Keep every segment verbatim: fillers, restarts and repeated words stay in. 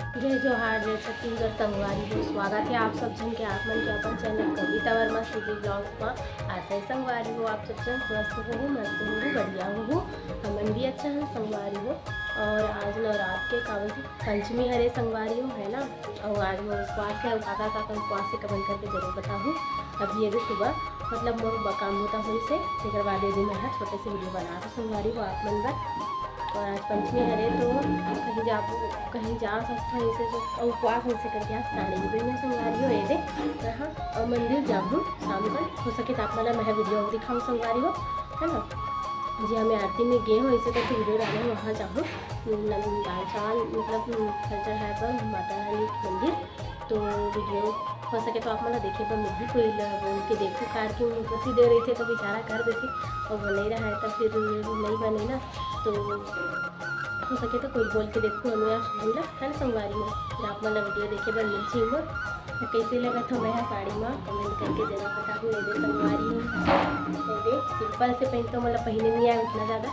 जय जोहार, जय छत्तीसगढ़ संगवारी हो। स्वागत है आप सब झन के, आप मन के अपन चैनल कविता वर्मा सीजी ब्लॉग्स मा। आशा है संगवारी हो आप सब झन स्वस्थ हो, मस्त हो, बढ़िया हो। हमन भी अच्छा है संगवारी हो। और आज नवरात्र के कावल पंचमी हरे संगवारी हो, है ना। और आज मोर उपवास है, काका काका उपवास है, कमेंट करके जरूर बताहू। अभी ये भी सुबह मतलब मोर ब-, काम होता होइस हे, तेकर बाद ये दिन मैं छोटे से वीडियो बना तो संगवारी हो आप मन बर। और आज पंचमी हरे तो कहीं जाबो, कहीं जा सकथो ऐसे तो, और उपवास ऐसे करके आज साड़ी भी पहनना संगवारी हो, ये दे। हाँ, और मंदिर जाहूँ शाम कर, हो सके तो आप मन ला मैं वीडियो दिखाऊँ संगवारी हो, है ना। जी, हमें आरती में गए हो ऐसे करके वीडियो डाले, वहाँ जाहूँ। नम-, दाल चावल मतलब, हम्म, फल चढ़ाए पर माता रानी के मंदिर, तो वीडियो हो सके तो आप मन ला देखे बर मिलही, कोई ला बोल के देखू, कार के मुँह दे रही थे तो बेचारा कर देते, और वो नहीं रहा है तो फिर नहीं बने ना, तो हो सके तो कोई बोल के देखू अनुया मन ला, है ना संगवारी हो, फिर आप मन ला वीडियो देखे बर मिल जी मोर। तो कैसे लगत हो मैं हा साड़ी मा, कमेंट करके जरूर बताहू। ये दे संगवारी हो, ये दे सिंपल से पहन तो मोला पहने नहीं आए उतना ज़्यादा,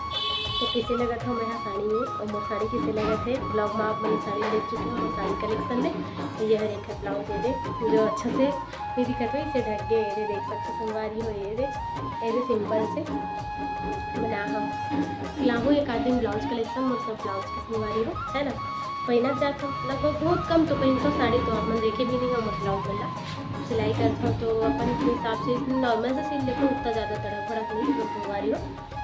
तो कैसे लगत हो मैं हा साड़ी में, और मोर साड़ी कैसे लगत है, ब्लॉग में आप मन साड़ी देख चुके हो, मोर साड़ी कलेक्शन में। ये हर एक ब्लाउज ये दे, जो अच्छा से नहीं दिखत हो इसे ढक के, ये दे देख सकते संगवारी हो, ये दे, ये दे सिंपल से बना हम लाहू एक आध दिन ब्लाउज कलेक्शन, मोर सब ब्लाउज के संगवारी हो, है ना। पहना जात हो लगभग बहुत कम तो पहनथो साड़ी, तो आप मन देखे भी नहीं हो मोर ब्लाउज मन ला। सिलाई करथो तो अपन हिसाब से नॉर्मल से सिल लेथो, उतना ज़्यादा तड़क भड़क नहीं तो संगवारी हो,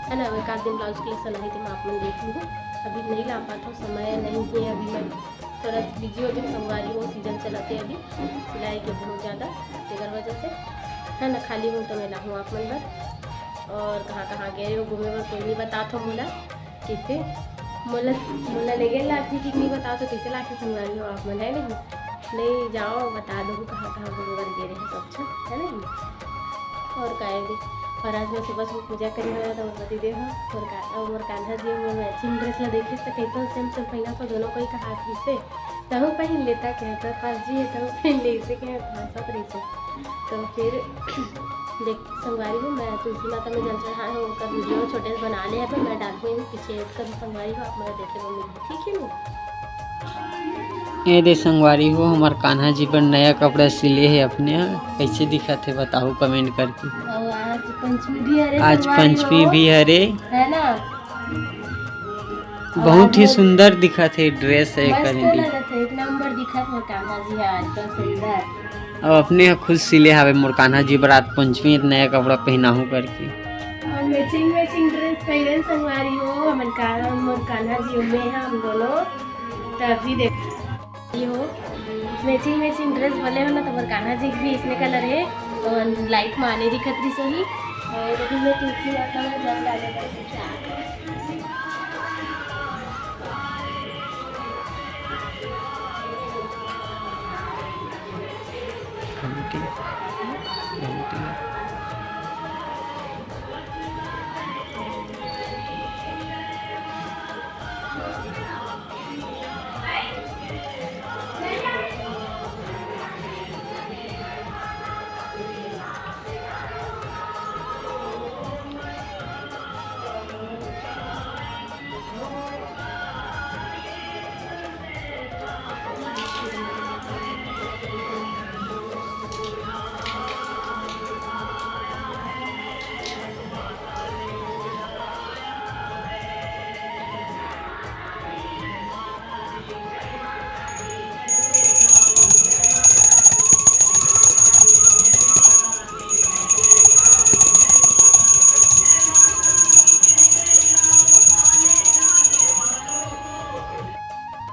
है ना। एक आध दिन ब्लाउज कलेक्शन आई तो मैं आप मन देख लूँ, अभी नहीं ला पाथो, समय नहीं है अभी, मैं थोड़ा बिजी हो गई संगवारी हो, सीजन चलत है अभी सिलाई के बहुत ज़्यादा, तेकर वजह से, है ना। खाली हूँ तो मैं लाहूँ आप मन बर। और कहाँ कहाँ गए हो घूमे बर, कोई नहीं बताथो मोला। कैसे मोला, मोला लेगे लागथे कि नहीं बताओ तो कैसे लागथे संगवारी हो आप मन, है नहीं? नहीं जाओ बता दो कहाँ कहाँ घूमे बर गे रहे सब झन, है नहीं? और का है दे, और आज मैं सुबह सुबह पूजा करे हो तो मोर पति देव हो, मोर का, और मोर कान्हा जी मोर मैचिंग ड्रेस ला देखे तो कैसे सेम सेम पहना तो दोनों कोई कहा से तहु पहन लेता क्या तो पास जी है तहु पहन ले इसे क्या भाषा पर इसे। तो फिर देख संगवारी हो, मैं तुलसी माता में जल चढ़ाए हूँ, ओकर वीडियो छोटे से बना ले, तो मैं डालूँ पीछे ऐड कर संगवारी हो, आप मेरा देखे बर मिलही, ठीक है ना? ये दे संगवारी हो, हमार कान्हा जी पर नया कपड़ा सिले है अपने, कैसे दिखत है बताओ कमेंट करके। और आज पंचमी भी हरे आज संगवारी पंचमी हो। भी हरे। है ना? बहुत ही सुंदर दिखत है ड्रेस है मस्त करेंगे। लगत है, एक नंबर दिखत है कान्हा जी आज तो सुंदर। अब अपने ह खुद सिले हावे मोर कान्हा जी बरात पंचमी नया कपड़ा पहनाहू करके। और मैचिंग मैचिंग ड्रेस पहनन संगवारी हो, हमन का मोर कान्हा जी उमे है हम दोनों। तभी देख ये हो मैचिंग मैचिंग ड्रेस बोले हो ना, तो मोर कान्हा जी भी इसने कलर है और लाइट माने दिखत रही सही। और अभी मैं तुलसी माता में जल डाले बर घंटी, घंटी।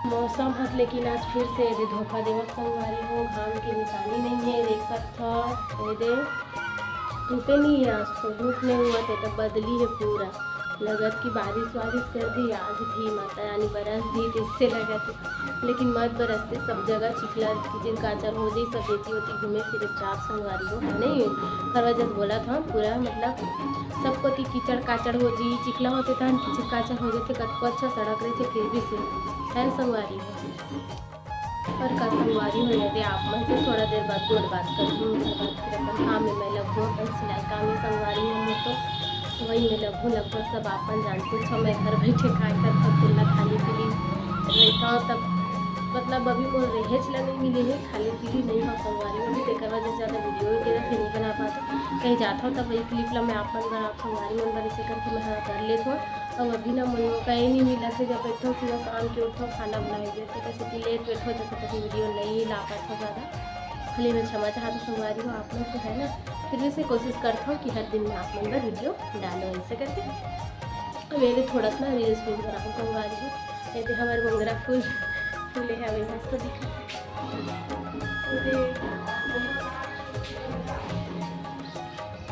मौसम हर लेकिन आज फिर से ये दे धोखा देवत संगवारी हो, घाम के निशानी नहीं है, देख सकत हो ये दे धूपे नहीं है आज तो, धूप नहीं हुआ थे तो बदली है पूरा, लगत कि बारिश वारिश कर दी आज भी, माता रानी बरस दी तो इससे लगत है, लेकिन मत बरसते, सब जगह चिखला कीचड़ काचड़ हो जाई, सब एती ओती घूमे फिरे चार संगवारी हो, है नहीं? हर वजह से बोला था पूरा मतलब सब कोती कीचड़ काचड़ हो जी, चिखला होते तहन कीचड़ काचड़ हो जाते, कतको अच्छा सड़क रही थे फिर भी से, है न संगवारी हो? और का संगवारी हो जाते आप मन से थोड़ा देर बाद गोड़ बात कर दूँ, उसके बाद फिर अपन काम में मैं लगभग अपन सिलाई काम में संगवारी हो तो वही में लगभग लगभग सब आप मन जानते हो, मैं घर बैठे काय कर कुल्ला खाली पीली रहता हूँ, तब मतलब अभी मोर रहेच ला नहीं मिले हे, खाली पीली नहीं हो संगवारी हो, अभी तेकर वजह से ज़्यादा वीडियो वगैरह भी नहीं बना पात। कहीं जात हो तब वही क्लिप ला मैं आप मन बर, आप संगवारी मन बर ऐसे करके मैं हाँ कर लेत हूँ। अब अभी ना मोर कहीं नहीं मिला थे, जब बैठो सुबह शाम के उठो खाना बनाए दे तो कैसे कि लेट बैठो जैसे कभी वीडियो नहीं ला पात हो ज़्यादा। खाली मैं क्षमा चाहत हूँ संगवारी हो आप लोग से, है ना। फिर भी से कोशिश करता हूँ कि हर दिन मैं आप मन बर वीडियो डालो ऐसे करके। अब ये थोड़ा सा ना रील्स भी बनाऊँ संगवारी हो। ये दे हमर मोंगरा फूल फूले हे, अभी मस्त दिखत हे। ये दे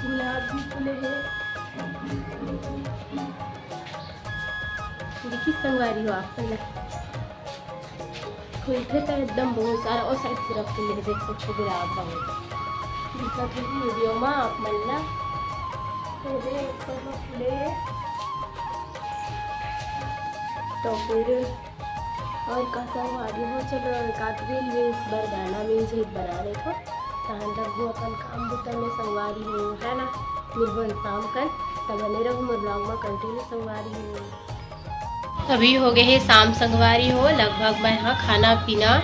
गुलाब भी फूले हे। देखी संगवारी हो आप पहले फूलथे त एकदम बहुत सारा ओ साइड पूरा फूले हे, देख सकते गुलाब बहुत दिखत हे वीडियो में आप मन ला। ये दे ऊपर में फूले हे। तो फिर और का संगवारी हो, चलो एक आध रील वील्स बर गाना म्यूजिक बना लेथो। तहन लगहूँ अपन काम बुता में संगवारी हो, है ना। मिलबो शाम कन, त बने रहू मोर ब्लॉग में कंटिन्यू संगवारी हो। अभी हो गए हे शाम संगवारी हो, लगभग मैं हा खाना पीना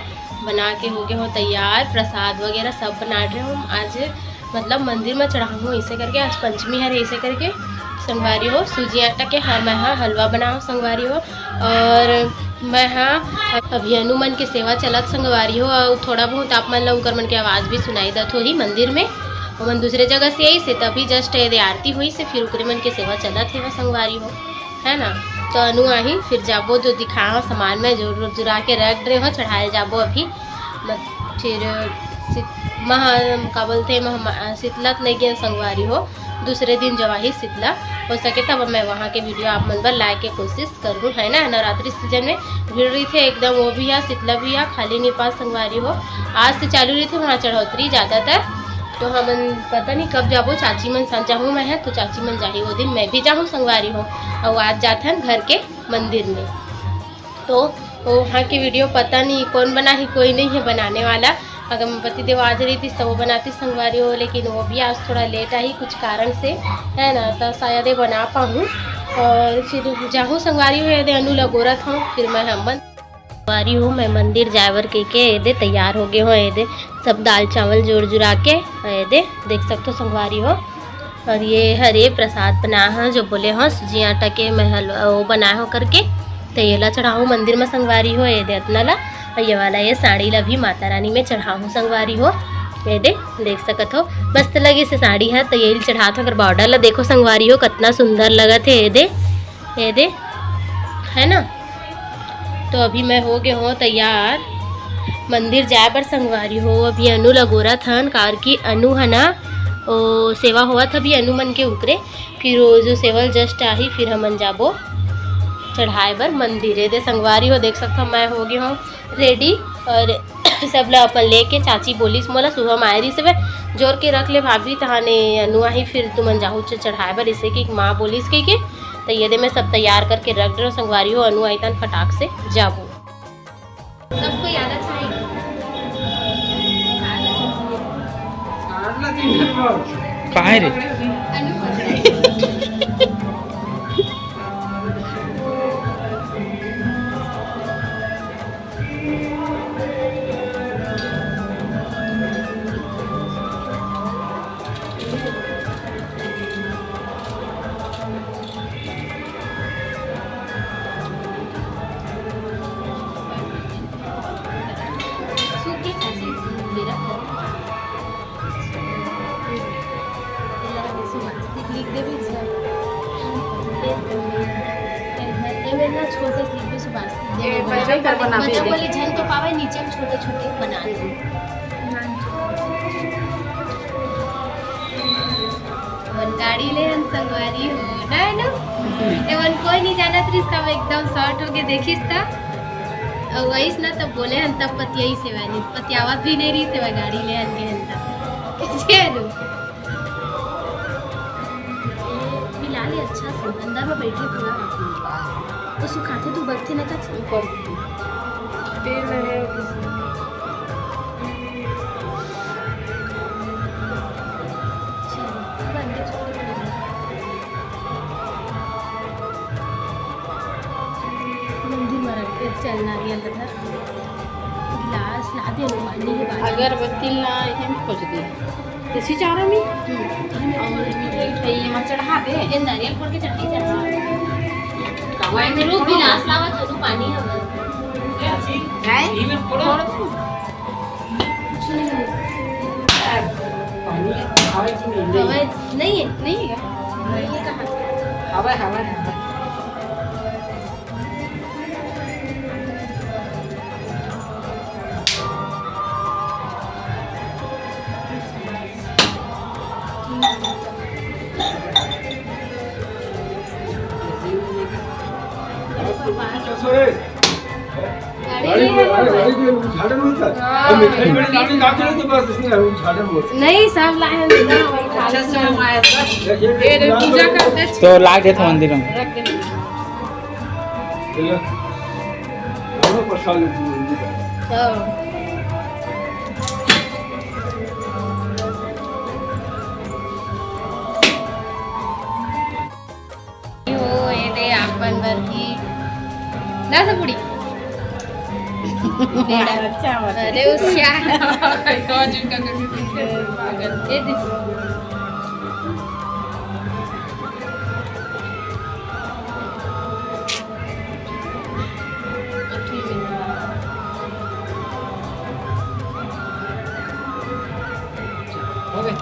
बना के हो गए हो तैयार, प्रसाद वगैरह सब बना रहे हो आज। मतलब मंदिर में चढ़ाहूँ इसे करके, आज पंचमी हर इसे करके संगवारी हो। सूजी आटा के हर मैं हा हलवा बनाओ संगवारी हो। और मैं हा अभी अनु मन के सेवा चलत संगवारी हो, और थोड़ा बहुत आप मन ला उनकर मन के आवाज़ भी सुनाई दत होही मंदिर में। ओमन दूसरे जगह से आई से तभी जस्ट ये आरती हुई से फिर उकरे मन के सेवा चलत हे संगवारी हो, है ना। तो अनु आही फिर जाबो जो दिखा सामान में जो जुरा के रख रहे हो चढ़ाए जाबो अभी। मत-, फिर सित-, महा-, का बोलते हैं, महा-, शीतला त नहीं गया संगवारी हो, दूसरे दिन जवाही शीतला हो सके तब मैं वहाँ के वीडियो आप मन बर लाए के कोशिश करहूँ, है ना। नवरात्रि सीजन में भीड़ रही थे एकदम, वो भी है शीतला भी है, खाली नहीं पास संगवारी हो। आज से चालू रही थे वहाँ चढ़ोतरी ज़्यादातर, तो हमन पता नहीं कब जाबो। चाची मन साथ जाहूँ मैं है तो चाची मन जाही वो दिन, मैं भी जाहूँ संगवारी हो। और आज जाथन घर के मंदिर में। तो वहाँ के वीडियो पता नहीं कौन बनाही, कोई नहीं है बनाने वाला। अगर मैं पति देव आज रही थी तो वो बनाती संगवारी हो, लेकिन वो भी आज थोड़ा लेट आई कुछ कारण से, है ना, तो शायद ये बना पाऊँ। और फिर जाहूँ संगवारी हो, ये दे अनु लगोरत हूँ, फिर मैं हमन संगवारी हो, मैं मंदिर जाए बर के, के ये दे तैयार हो गए हो, ये दे सब दाल चावल जोड़ जुड़ा के, ये दे देख सकते हो संगवारी हो। और ये हरे प्रसाद बना है जो बोले हो सूजी आटा के मैं हलवा वो बनाए हो करके, तो ये ला चढ़ाऊँ मंदिर में संगवारी हो, ये दे अतना ला। और ये वाला ये साड़ी ला भी माता रानी में चढ़ाऊँ संगवारी हो, ये दे देख सकत हो। मस्त लगी से साड़ी है तो यही चढ़ात हो, अगर बॉर्डर ला देखो संगवारी हो कितना सुंदर लगत है, ये दे, ये दे, है ना। तो अभी मैं हो गए हो तैयार मंदिर जाए बर संगवारी हो। अभी अनु लगोरत हन, कार की अनु है ना, ओ सेवा होवत अभी अनु मन के उकरे, फिर वो जो सेवल जस्ट आही फिर हमन जाबो चढ़ाए बर मंदिर। ये दे संगवारी हो देख सकत हो मैं हो गए हो रेडी और सब ला अपन लेके चाची बोलिस मोला सुबह में आए रही से जोर के रख ले भाभी, तहाने अनु आही फिर तुमन जाहू च-, चढ़ाए बर, इसे कि माँ बोलिस कही के। तो ये दे मैं सब तैयार करके रख दे संगवारी हो, अनु आई तन फटाक से जाबो। सबको याद अच्छा है। काहे रे? अनु। सुबह चाची मेरा घर। सुभाषित लिख दे भी। ए, मेरे ना छोटे से लिख दे सुभाषित। ए, बच्चा पर बना दे। बच्चा बोले झन तो पावे, नीचे में छोटे छोटे बना दे। वन गाड़ी ले हन संगवारी हो, ना है ना? ए वन कोई नहीं जानत रही, सब एकदम शॉर्ट हो गए, देखिस त। और वहीस ना तब बोले हन तब पतियाई सेवा नहीं, पतियावत भी नहीं रही सेवा गाड़ी ले हन के हन तब। कैसे है नु? ए, मिला ले अच्छा से, अंदर में बैठे पूरा। वो सुखाते तू बैठते ना का ऊपर। तेल है। चलो, अब अंदर चलते हैं। मंदिर में रख के चलना भी अंदर था। अगरबत्ती ला एहन खोज दे। देसी चारा में? हम्म। और मिठाई उठाई एमा चढ़ा दे। ये नारियल फोड़ के चटनी से अच्छा। कावा में रूप गिलास लावा, थोड़ा पानी हवे। काय? कुछ नहीं है। पानी हवा की नहीं है। हवा नहीं है। नहीं है क्या? नहीं है कहाँ? हवा, हवा, हवा। गाड़ी में, अरे, गाड़ी में उद्घाटन होता है। हाँ। अब मिठाई में गाड़ी लाते हैं तो बस इसमें उद्घाटन होता है। नहीं, सब लाए हैं, अच्छा से हम आए थे। ये, ये ये रे, पूजा करते हैं। तो ला देत मंदिर में। रख दे। भैया, दोनों प्रसाद लेती हूँ, मंदिर का। हाँ। हो, ये दे आपन बर की। ला सब पूड़ी। अच्छा बात है। अरे, उस क्या? ये दे। हो गए।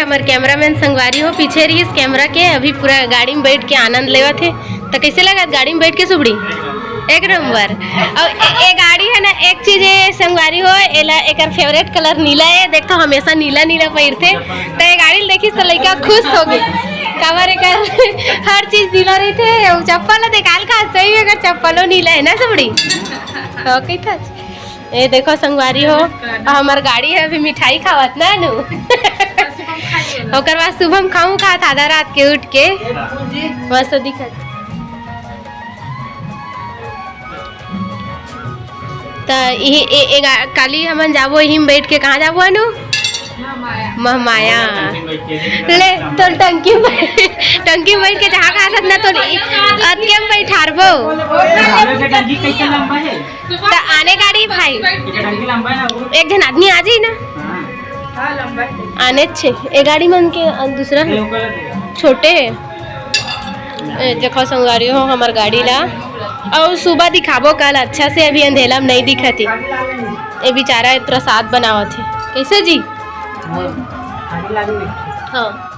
हमर कैमरामैन संगवारी हो पीछे रहिस कैमरा के, अभी पूरा गाड़ी में बैठ के आनंद लेवत हे। त कैसे लगत गाड़ी में बैठ के सुबड़ी? एक नंबर। अब ए, ए गाड़ी है ना, एक चीज ए संगवारी हो, एला एकर फेवरेट कलर नीला है। देख तो हमेशा नीला नीला पहिरथे, त ए गाड़ी ल देखिस त लइका खुश हो गे। काबर एकर हर चीज नीला रहिथे। अउ चप्पल ल देखाल का सही में एकर चप्पलो नीला है ना सुबड़ी? तो कही था। ए देखो संगवारी हो, हमर गाड़ी है अभी मिठाई खावत ना नु। ओकर बाद शुभम खाऊं खात आधा रात के उठ के मस्त दिखत। त इही ए, ए, गा- काली हमन जाबो, इही में बैठ के कहाँ जाबो अनु? महमाया। ले तो टंकी में बैठ- टंकी में बैठ के जहाँ कहाँ सतना तो अतके में बैठारबो। टंकी कैसे लंबा है? त आने गाड़ी भाई, एक झन आदमी आ जाई ना। आने छे ए गाड़ी मन के, अ, दूसरा है, छोटे है। ए, देखो संगवारी हो हमर गाड़ी ला, अउ सुबह दिखाबो कल अच्छा से, अभी अंधेला में नहीं दिखत हे। ए बेचारा ए प्रसाद बनावत हे, कैसे जी? हाँ।